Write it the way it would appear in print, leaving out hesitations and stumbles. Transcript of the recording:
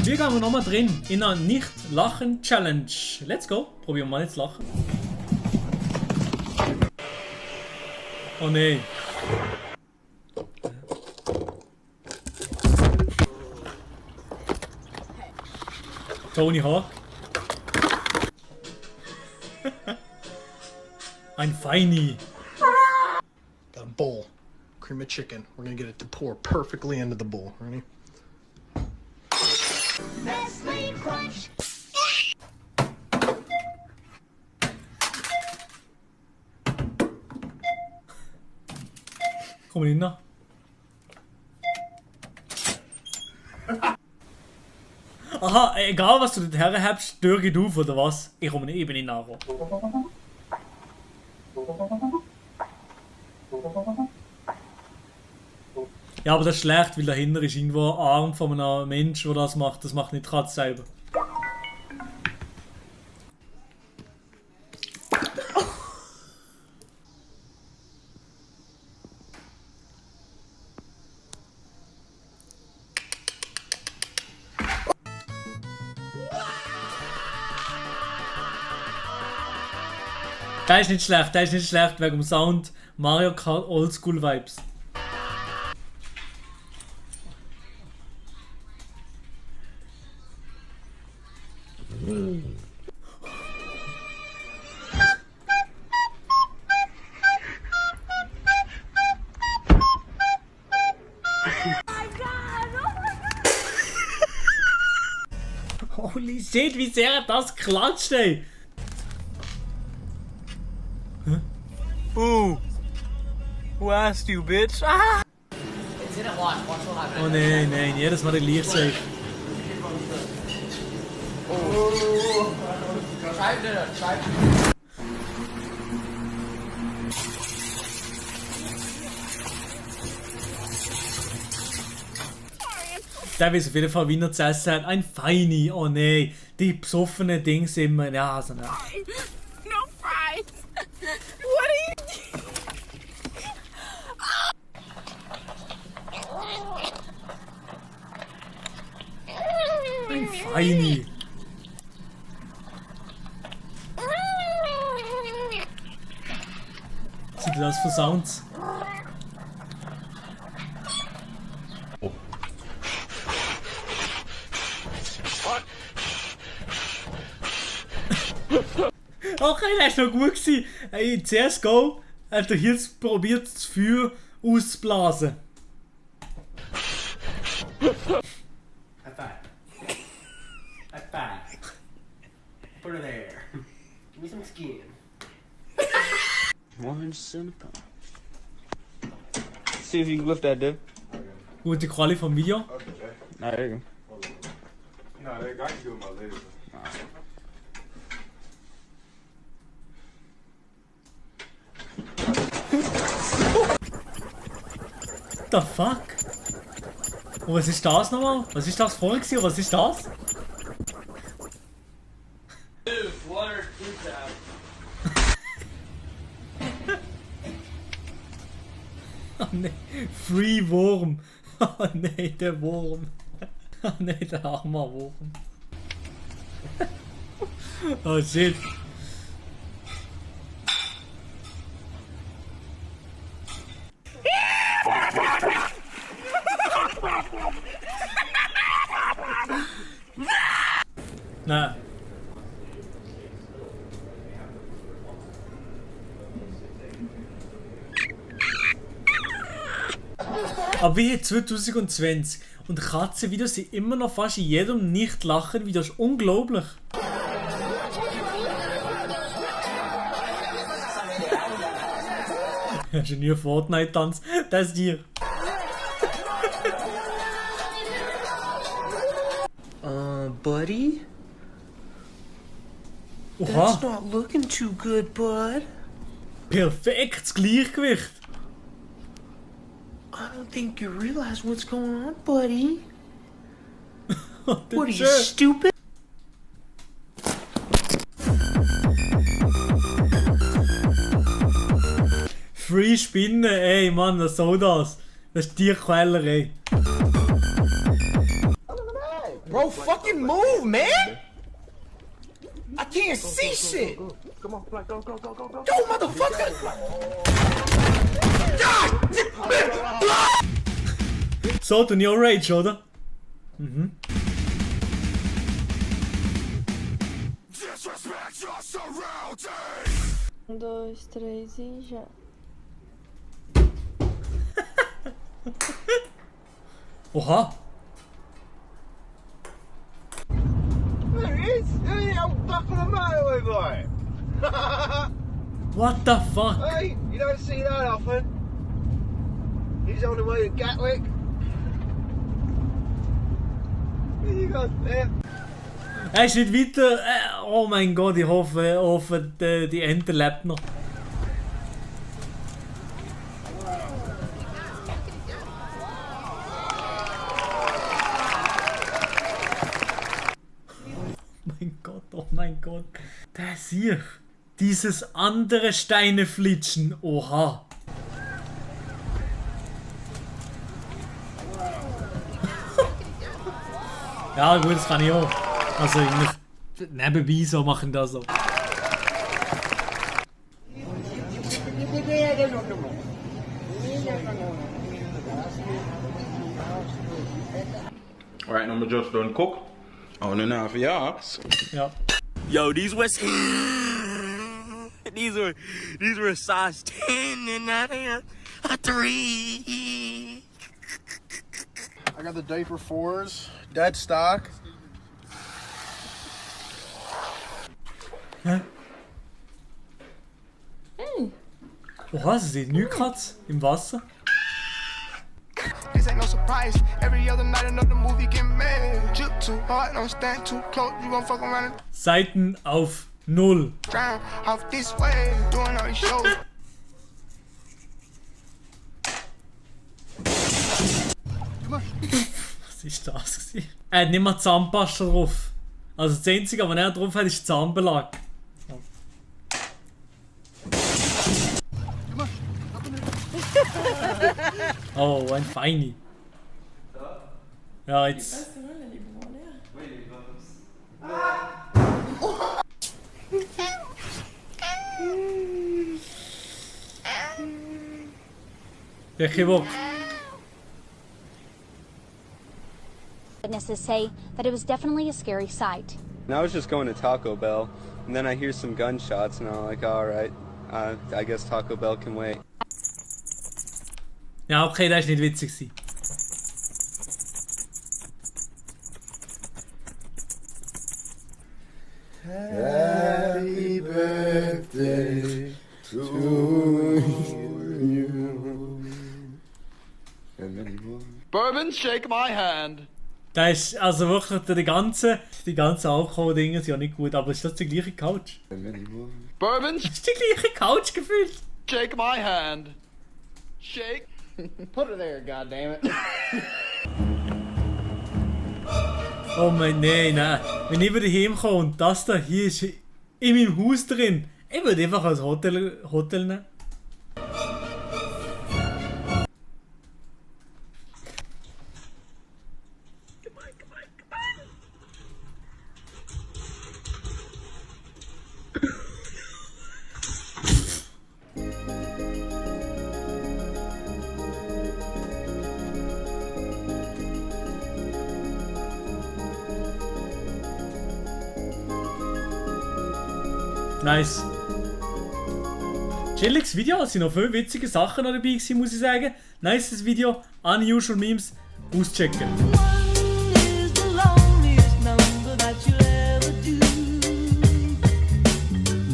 wir gehen nochmal drin in einer Nicht-Lachen-Challenge. Let's go. Probieren wir mal jetzt lachen. Oh nee. Tony Hawk. Ein Feini. Got a bowl. Cream of chicken. We're gonna get it to pour perfectly into the bowl. Ready? Nestle Crunch. Komm hin noch. Aha, egal was du dort herhabst, dürge du auf oder was? Ich komme eben nicht nachher. Ja, aber das ist schlecht, weil dahinter ist irgendwo ein Arm von einem Mensch, der das macht. Das macht nicht die Katze selber. Der ist nicht schlecht wegen dem Sound. Mario Kart Oldschool Vibes. Holy shit, wie sehr das klatscht, ey! Ooh. Who asked you, bitch? Ah! It's didn't watch. Watch what happened. Oh nein, jedes Mal der Lichtsafe. Try. Der weiß auf jeden Fall, wie er zu essen hat. Ein Feini, oh nein. Die besoffenen Dings immer. Ja, also nein. No fries. What are you Ein Feini. Was sind das für Sounds? Okay, das war noch gut gewesen. Hey, in CSGO hat er jetzt probiert, das Feuer auszublasen. High five. High five. Put her there. Give me some skin. See if you can lift that, dude. Gute Quali vom Video. Nah, there you No, they got you with my legs. The fuck? Und was ist das nochmal? Was ist das vorhin gewesen? Was ist das? Dude, water is out. Oh ne, Free Wurm. Oh ne, der Wurm. Oh ne, der arme Wurm. Oh shit. Na. Aber wie 2020 und Katzenvideos sind immer noch fast in jedem Nicht-Lachen-Video. Das ist unglaublich. Ingenieur Fortnite-Tanz, das ist dir. Buddy? Oha, That's not looking too good, bud. perfektes Gleichgewicht. I don't think you realize what's going on, buddy. Das What are ist you, schön. stupid? Free Spinnen, ey Mann, was soll das? Das ist Tierquälerei. Bro, fucking move, man! I can't see shit! Come on, Fly, go, go, go, go, go. Go, motherfucker! So, du nie Rage, oder? Mhm. 1, 2, 3 e já. Oha! What the fuck? Hey, you don't see that often. He's on the way to Gatwick. There you go, there. Er ist nicht weiter. Oh mein Gott, ich hoffe die Ente lebt noch. Oh mein Gott. Das hier. Dieses andere Steineflitschen. Oha. Ja gut, das kann ich auch. Also ich nebenbei so machen da so. Alright, I'm just done cook. On and off yards. Ja. Yo, these was these were a size 10 and not a 3. I got the diaper 4s, dead stock. Hä? Oha, sie sieht Nükratz im Wasser. This ain't no surprise. Every other night another movie get made. Drip too hard, don't stand too close. You gon' fuck around and Seiten auf 0. drown off this way. Doing all these shows. Was ist das gewesen? Er hat nicht mal Zahnpasta drauf. Also das einzige, was er drauf hat, ist Zahnbelag. Oh, ein Feini. Ja, jetzt. Welche Bock? Witnesses say that it was definitely a scary sight. And I was just going to Taco Bell, and then I hear some gunshots, and I'm like, all right, I guess Taco Bell can wait. Ja, okay, das war nicht witzig gewesen. Happy birthday to you. Bourbon, shake my hand. Das ist also wirklich die ganzen Alkohol-Dinge sind ja nicht gut, aber ist das die gleiche Couch? Bourbon, Das ist die gleiche Couch gefühlt. shake my hand. Shake. Put her there, goddammit. Oh mein, nein. Wenn ich wieder heimkomme und das da hier ist in meinem Haus drin, ich würde einfach als Hotel nehmen. Nice. Chilliges Video, es sind noch viele witzige Sachen dabei gewesen, muss ich sagen. Nices Video, unusual Memes, auschecken.